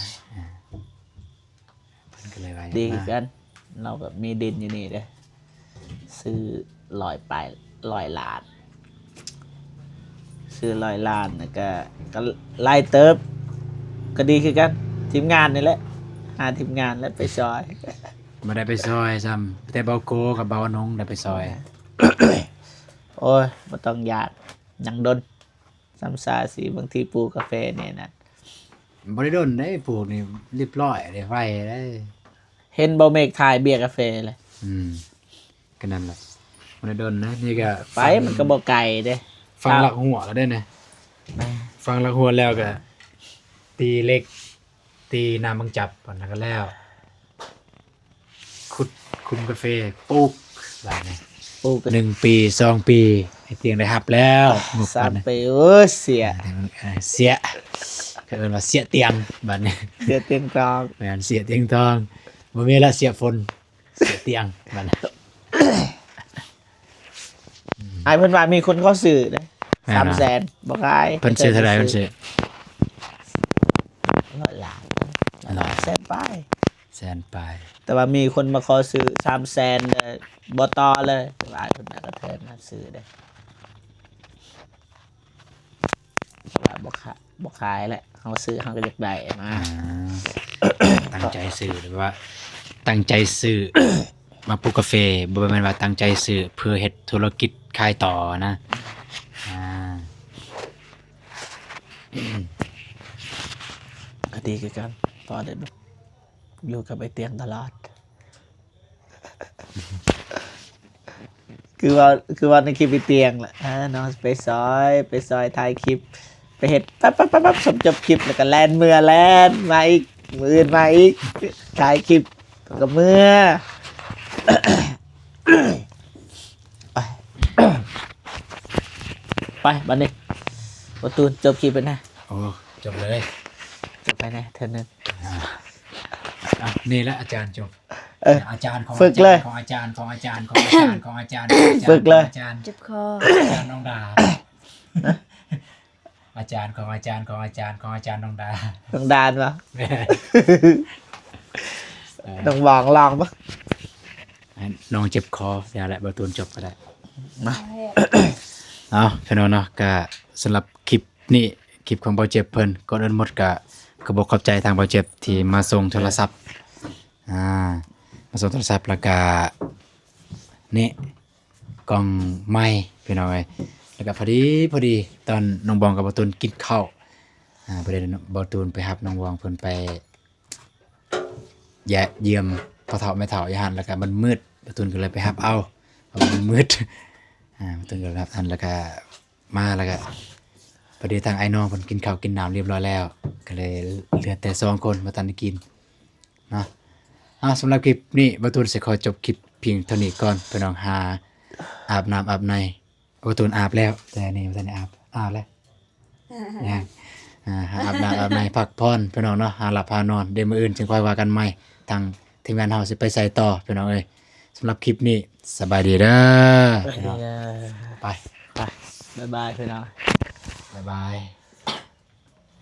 ເພິ່ນກໍເລີຍວ່າ ດີຄືກັນ ລາວກໍມີດິນຢູ່ນີ້ເດ້ ຊື້ຮ້ອຍປາຍ ຮ້ອຍລ້ານ ຊື້ຮ້ອຍລ້ານ ແລ້ວກໍ ກໍຫຼາຍເຕີບ ກໍດີຄືກັນ ທີມງານນີ້ແຫຼະ ຫາທີມງານແລ້ວໄປຊ່ອຍ ບໍ່ໄດ້ໄປຊ່ອຍຊ້ຳ ແຕ່ເບົາໂກກັບເບົາອານົງໄດ້ໄປຊ່ອຍ ໂອ້ຍ ບໍ່ຕ້ອງຢ້ານ ຍັງດົນ ຊຳຊາຊິ ບາງທີປູກາເຟແນ່ນັ້ນ ບໍ່ໄດ້ດົນເດ້ ປູກນີ້ລຽບຮ້ອຍເດ້ ໄວເດ້ ເຫັນເບົາເມກຂາຍເບຍກາເຟເລີຍ ອືມ ກໍນັ້ນແຫຼະ ບໍ່ໄດ້ດົນນະ ນີ້ກໍໄປ ມັນກໍບໍ່ໄກເດ້ ຝັ່ງຫຼັກຫົວແລ້ວເດ້ນີ້ ແມ່ນ ຝັ່ງຫຼັກຫົວແລ້ວກໍຕີເຫຼັກ ຕີນ້ຳບັງຈັບ ອັນນັ້ນກໍແລ້ວ ຂຸດຂຸມກາເຟ ປູກບາດນີ້ ປູກ ໜຶ່ງປີ ສອງປີ ໄອ້ຕຽງໄດ້ຮັບແລ້ວ ງົບ ສາມປີ ໂອ້ຍ ເສຍ ເສຍ ເຂົາເອີ້ນວ່າເສຍຕຽງ ບັດນີ້ ເສຍຕຽງທອງ ແມ່ນ ເສຍຕຽງທອງ ບໍ່ມີລະ ເສຍຝົນ ເສຍຕຽງ ບັດນີ້. ອ້າຍເພິ່ນວ່າມີຄົນຂໍຊື້ເດ້ ແມ່ນ ສາມແສນ ບໍ່ຂາຍ. ເພິ່ນຊື້ເທົ່າໃດ? ເພິ່ນຊື້ ຮ້ອຍລ້ານ ຮ້ອຍລ້ານ ແສນປາຍ ແສນປາຍ. ແຕ່ວ່າມີຄົນມາຂໍຊື້ສາມແສນ ແລ້ວບໍ່ຕໍ່ເລີຍ ແຕ່ວ່າອ້າຍເພິ່ນມາກະເທີນມາຊື້ເດ້ ແຕ່ວ່າບໍ່ຂາຍ ບໍ່ຂາຍແຫຼະ ເຮົາຊື້ເຮົາກະຢາກໄດ້ນະ. ອ່າ ຕັ້ງໃຈຊື້ ຫຼືວ່າຕັ້ງໃຈຊື້ມາປູກກາເຟ ບໍ່ແມ່ນວ່າຕັ້ງໃຈຊື້ເພື່ອເຮັດທຸລະກິດຂາຍຕໍ່ນະ. ອ່າ ກະດີຄືກັນ ພໍໄດ້ ຢູ່ກັບໄອ້ຕຽງຕະຫຼອດ. ຄືວ່າ ຄືວ່າໃນຄລິບໄອ້ຕຽງແຫຼະ ເອີ ນ້ອງໄປຊ່ອຍ ໄປຊ່ອຍຖ່າຍຄລິບ ໄປເຮັດປັບໆໆໆ ຈົບຄລິບແລ້ວກະແລ່ນເມືອ ແລ່ນມາອີກ ມື້ອື່ນມາອີກ ຖ່າຍຄລິບ ແລ້ວກະເມືອ ໄປ ໄປ ບັດນີ້ ບໍ່ຕູນ ຈົບຄລິບໄປນະ. ໂອ້ ຈົບເລີຍ ຈົບໄປແນ່ເທື່ອໜຶ່ງ. ອ່າ ອ່ະ ນີ້ແຫຼະອາຈານຈົບ. ເອີ ອາຈານຂອງ ຝຶກເລີຍ ອາຈານຂອງອາຈານ ຂອງອາຈານ ຂອງອາຈານ ຂອງອາຈານ ຝຶກເລີຍ ອາຈານ ເຈັບຄໍ ອາຈານນ້ອງດາ ອາຈານຂອງອາຈານ ຂອງອາຈານ ຂອງອາຈານນ້ອງດາ ນ້ອງດານວະ. ແມ່ນ ເອີ ນ້ອງຫວ່າງລອງບໍ່ ໃຫ້ນ້ອງເຈັບຄໍ ຢ່າແຫຼະ ບໍ່ຕູນຈົບກະໄດ້. ມາ ເອົາ ພີ່ນ້ອງເນາະ ກະສຳລັບຄລິບນີ້ ຄລິບຂອງບ່າວເຈັບເພິ່ນ ກ່ອນອື່ນໝົດກະ ກະຂໍຂອບໃຈທາງບ່າວເຈັບທີ່ມາສົ່ງໂທລະສັບ ອ່າ ມາສົ່ງໂທລະສັບ ແລ້ວກະ ນີ້ ກ່ອງໄມ ພີ່ນ້ອງເອີຍ. ແລ້ວກະພໍດີ ພໍດີຕອນນ້ອງບອງກັບບ່າວຕູນກິນເຂົ້າ ອ່າ ພໍດີບ່າວຕູນໄປຮັບນ້ອງບອງເພິ່ນໄປ ຢາ ຢ້ຽມພໍ່ເຖົ້າແມ່ເຖົ້າຢູ່ຫັ້ນ ແລ້ວກະມັນມືດ ບ່າວຕູນກະເລີຍໄປຮັບເອົາ ເພາະວ່າມັນມືດ ອ່າ ບ່າວຕູນກະເລີຍຮັບທັນ ແລ້ວກະ ມາແລ້ວກະ ພໍດີທາງອ້າຍນ້ອງເພິ່ນກິນເຂົ້າກິນນ້ຳຮຽບຮ້ອຍແລ້ວ ກະເລີຍເຫຼືອແຕ່ສອງຄົນບໍ່ທັນໄດ້ກິນເນາະ. ເອົາ ສຳລັບຄລິບນີ້ ບ່າວຕູນຊິຂໍຈົບຄລິບພຽງເທົ່ານີ້ກ່ອນ ພີ່ນ້ອງ. ຫາອາບນ້ຳອາບໃນ ບ່າວຕູນອາບແລ້ວ ແຕ່ນີ້ບໍ່ທັນໄດ້ອາບ ອາບແລ້ວ ຍັງ ອ່າ ຫາອາບນ້ຳອາບໃນ ພັກຜ່ອນ ພີ່ນ້ອງເນາະ ຫາຫຼັບຫານອນ ດຽວມື້ອື່ນຈຶ່ງຄ່ອຍວ່າກັນໃໝ່ ທາງທີມງານເຮົາຊິໄປໃສຕໍ່ ພີ່ນ້ອງເອີຍ. ສຳລັບຄລິບນີ້ ສະບາຍດີເດີ ສະບາຍດີເດີ ໄປ ໄປ ບາຍບາຍ ພີ່ນ້ອງ ບາຍບາຍ.